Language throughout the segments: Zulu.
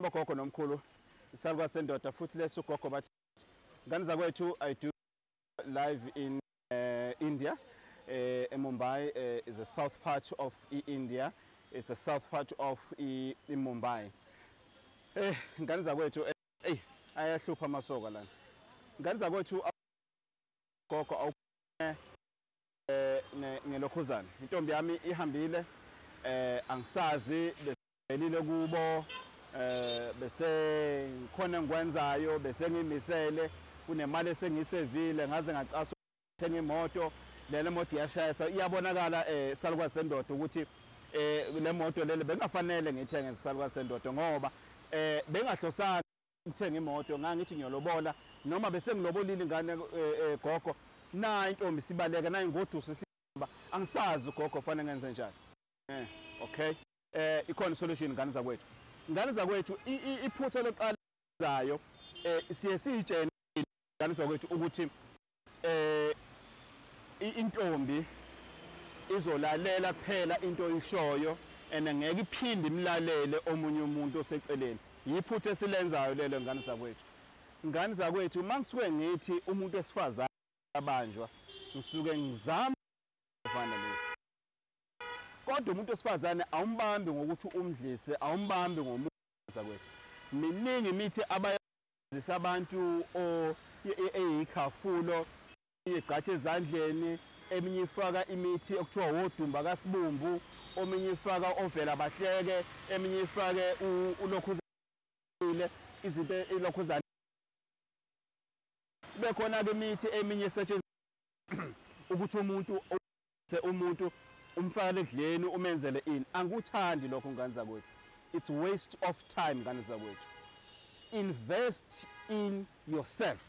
Gogo nomkhulu, isalukazi sendoda futhi leso gogo bathi ngane zakwethu. I do live in India, Mumbai is the south part of India. It's the south part of I Mumbai. Ngane zakwethu, ey, ayahlupha amasoka lana. Ngane zakwethu, gogo awu ngelokhuzana intombi yami ihambile, angisazi beselile kubo, bese khona engikwenzayo, bese ngimisele kunemali esengiyisevile, ngaze ngacasa thenga imoto. Lele moto iyashayisa, iyabonakala, salukazi sendoda, ukuthi le moto lele bengafanele ngiyithenge, salukazi sendoda, ngoba bengahlosanga ukuthenga imoto. Ngangithi ngiyolobola noma bese ngilobolile ingane, gogo, na intombi sibaleka na ingoduso sihamba. Angisazi ugogo fanele ngenze njani. Okay, ikhona solution, ngane zakwethu. Ngane zakwethu, iphutha lokuqala zayo, siye siyitshene, ngane zakwethu, ukuthi intombi izolalela kuphela into oyishoyo and ngeke iphinde imlalele omunye umuntu oseceleni. Yiphutha esilenzayo lelo, ngane zakwethu. Ngane zakwethu, mangisuke ngithi umuntu wesifazane abanjwa, ngisuke ngizama fana lesi, kodwa umuntu wesifazane awumbambi ngokuthi umdlise, awumbambi ngomuntu zakwethu. Miningi imithi abayazisa abantu o eyikhafulo igcatshe ezandleni, eminye ifaka imithi okuthiwa wodumba kasibumbu, ominye ifaka ovela bahleke, eminye ifake ulokhuzile izinto ilokhuzana. Kube khona ke imithi eminye esetshenziswa ukuthi umuntu umfakele ekudleni, umenzele ini. Angikuthandi lokho, ngane zakwethu. It's waste of time, ngane zakwethu. Invest in yourself,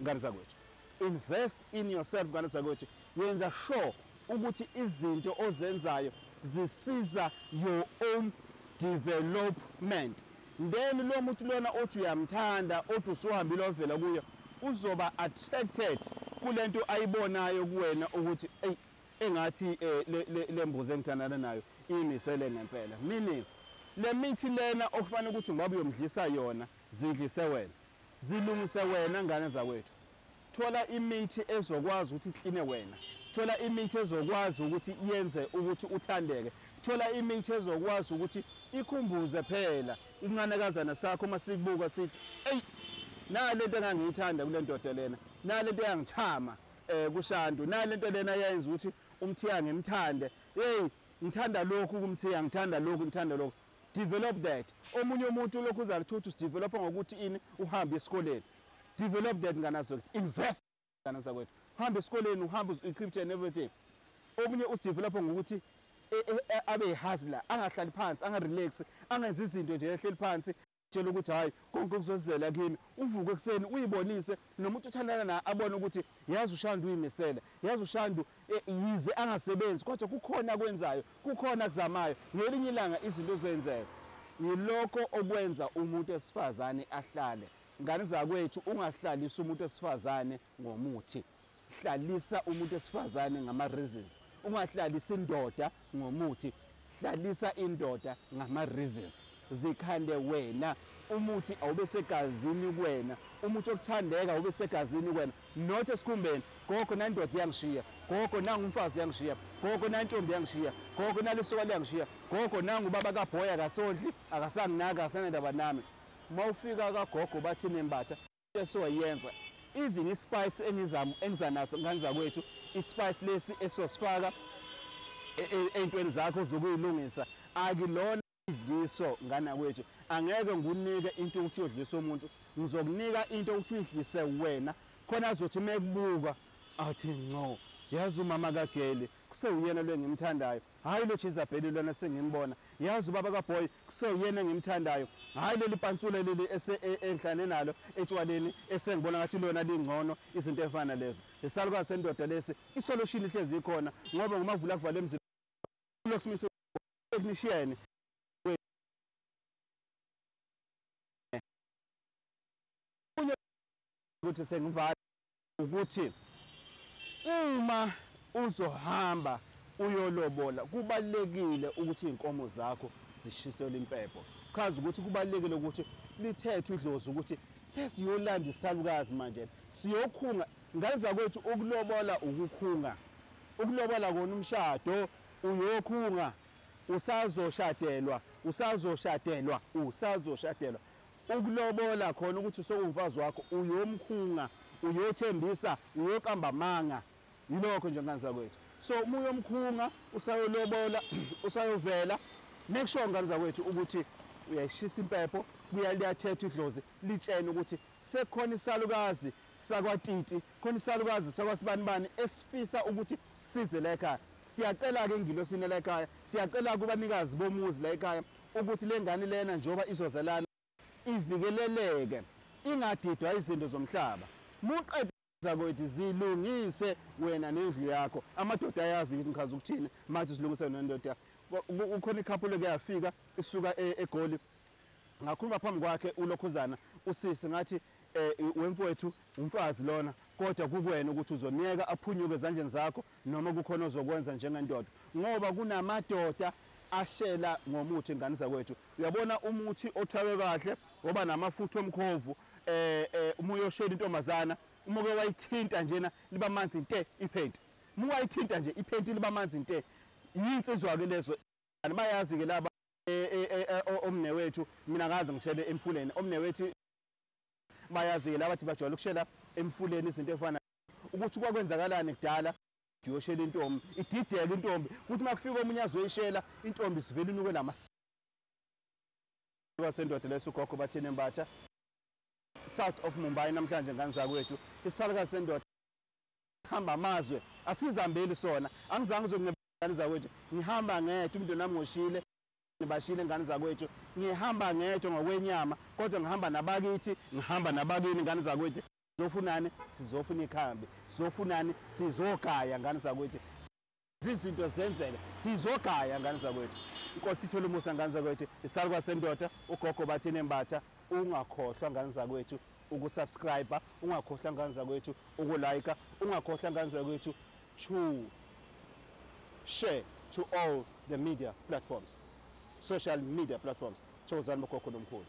ngane zakwethu. Invest in yourself, ngane zakwethu. Yenza sure ukuthi izinto ozenzayo zisiza your own development, then lo muntu lona othi uyamthanda, othi usuhambile wavela kuyo, uzoba attracted kulento ayibonayo kuwena ukuthi ey, engathi le mbuzi engithandana nayo imisele ngempela. Meaning, le mithi lena okufanele ukuthi ngoba uyomdlisa yona, zidlise wena, zilungise wena, ngane zakwethu. Thola imithi ezokwazi ukuthi ikline wena, thola imithi ezokwazi ukuthi yenze ukuthi uthandeke, thola imithi ezokwazi ukuthi ikhumbuze phela incanakazana sakho uma sikubuka sithi, "Eyi, nalento engangiyithanda kule ndoda lena, nalento eyangichama kushandu, nalento lena yenza ukuthi umthiya ngimthande. Hey, ngithanda lokhu kumthiya, ngithanda lokhu, ngithanda lokhu." Develop that. Omunye umuntu lokhu uzalithuthi usidevelopa ngokuthi ini, uhambe esikoleni. Develop that, ngane zakwethu. Invest, ngane zakwethu. Uhambe esikoleni, uhambe uzi-equip and everything. Omunye usidevelopa ngokuthi abe yi-hustler, angahlali phansi, angarelax, angenzi izinto nje ehleli phansi, tshela ukuthi hayi, konke kuzozela kimi. Uvuke ekuseni, uyibonise nomuntu uthandana naye, abone ukuthi yazi uShandu uyimisele, yazi uShandu, yize angasebenzi kodwa kukhona akwenzayo, kukhona akuzamayo. Ngelinye ilanga izinto zenzeka. Yilokho okwenza umuntu wesifazane ahlale, ngane zakwethu. Ungahlalisi umuntu wesifazane ngomuthi, hlalisa umuntu wesifazane ngama-reasons. Ungahlalisi indoda ngomuthi, hlalisa indoda ngama-reasons. Zikhande wena. Umuthi awube segazini kuwena, umuthi okuthandeka awube segazini kuwena, not esikhumbeni. Gogo, nandoda iyangishiya. Gogo, nangu umfazi uyangishiya. Gogo, nantombi iyangishiya. Gogo, nalisoka liyangishiya. Gogo, nangu ubaba kabhoya akasondli, akasanginaka, akasanandaba nami. Uma ufika kagogo bathini embatha esoyenza, even ispice engizama engiza naso, ngane zakwethu, ispice lesi esosifaka ey'ntweni zakho zokuyilungisa, akilona idliso, ngane kwethu. Angeke ngikunike into ukuthi uyodlisa umuntu, ngizokunika into ukuthi uyidlise wena, khona azothi mekubuka athi, "Nco, yazi umama kageli kusewuyena lo engimthandayo, hhayi lo Jezabheli lona sengimbona. Yazi ubaba kaboy kusewuyena engimthandayo, hhayi leli pantsula leli engihlane nalo etshwaleni esengibona ngathi lona lingcono." Izinto ey'fana nalezo, isalukazi sendoda lesi. Isolution ihlezi ikhona, ngoba ngumavula kuvala emzini, locksmith, technician. Kunye ukuthi sengivala ukuthi uma uzohamba uyolobola, kubalekile ukuthi iy'nkomo zakho zishiselwe impepho. Chaza ukuthi kubalulekile ukuthi lithethwe idlozi ukuthi sesiyolanda isalukazi manje, siyokhunga. Ngane zakwethu, ukulobola ukukhunga, ukulobola kona umshado, uyokhunga, usazoshadelwa, usazoshadelwa, usazoshadelwa. Ukulobola khona ukuthi sokungumfazi wakho, uyomkhunga, uyothembisa, uyoqamba amanga. Yilokho nje, ngane zakwethu. So uma uyomkhunga, usayolobola, usayovela, make sure, ngane zakwethu, ukuthi uyayishisa impepho, liyathetha idlozi, litshene ukuthi sekukhona isalukazi sakwatiti, khona isalukazi sakwasibanibani esifisa ukuthi size la ekhaya. Siyacela-ke engilosini la ekhaya, siyacela kubanikazi bomuzi la ekhaya ukuthi le ngane lena, njengoba izozalana, ivikeleleke, ingadidwa izinto zomhlaba. Muqeda zakwethu, zilungise wena nendlu yakho. Amadoda ayazi ukuthi ngichaza ukuthini mathi silungise nendoda yakho. Kukhona i-couple eke yafika isuka eGoli, ngakhuluma phambi kwakhe ulokhuzana usisi, ngathi, "Wemfowethu, umfazi lona, kodwa kukuwena ukuthi uzomyeka aphunyuke ezandleni zakho noma kukhona ozokwenza njengendoda," ngoba kunamadoda ashela ngomuthi. Ngane zakwethu, uyabona umuthi othakwe kahle ngoba namafutha omkhovu, uma uyoshela intombazana, uma uke wayithinta njena, liba manzi nte iphenti. Uma wayithinta nje iphenti, liba manzi nte. Yinsizwa-ke lezo, bayazi-ke laba omnewethu. Mina ngaze ngishele emfuleni, omnewethu bayazi-ke laba, bathi bajwayele ukushela emfuleni. Izinto efana ukuthi kwakwenzakalani kudala, uyoshela intombi, idideke intombi, kuthi uma kufika omunye azoyishela intombi, sivele inuke lama sendoda leso. Ugogo Bathini Mbatha, south of Mumbai namhlanje, ngane zakwethu. Isalukazi sendoda hamba amazwe, asizambeli sona. Angizange ngizokunceba, zakwethu, ngihamba ngedwa. Umndeni wami ngoshile, bashile, ngane zakwethu. Ngihamba ngedwa ngokwenyama, kodwa ngihamba nabakithi, ngihamba nabakini, ngane zakwethu. Sizofunani? Sizofuna ikhambi. Sizofunani? Sizogaya, ngane zakwethu. Izinto zenzeke, sizogaya, ngane zakwethu. Inkosi ithole umusa, ngane zakwethu. Isalukazi sendoda, ugogo Bathini Mbatha. Ungakhohlwa, ngane zakwethu, ukusubscribe. Ungakhohlwa, ngane zakwethu, ukulike. Ungakhohlwa, ngane zakwethu, to share to all the media platforms, social media platforms. Thokozani bogogo nomkhulu.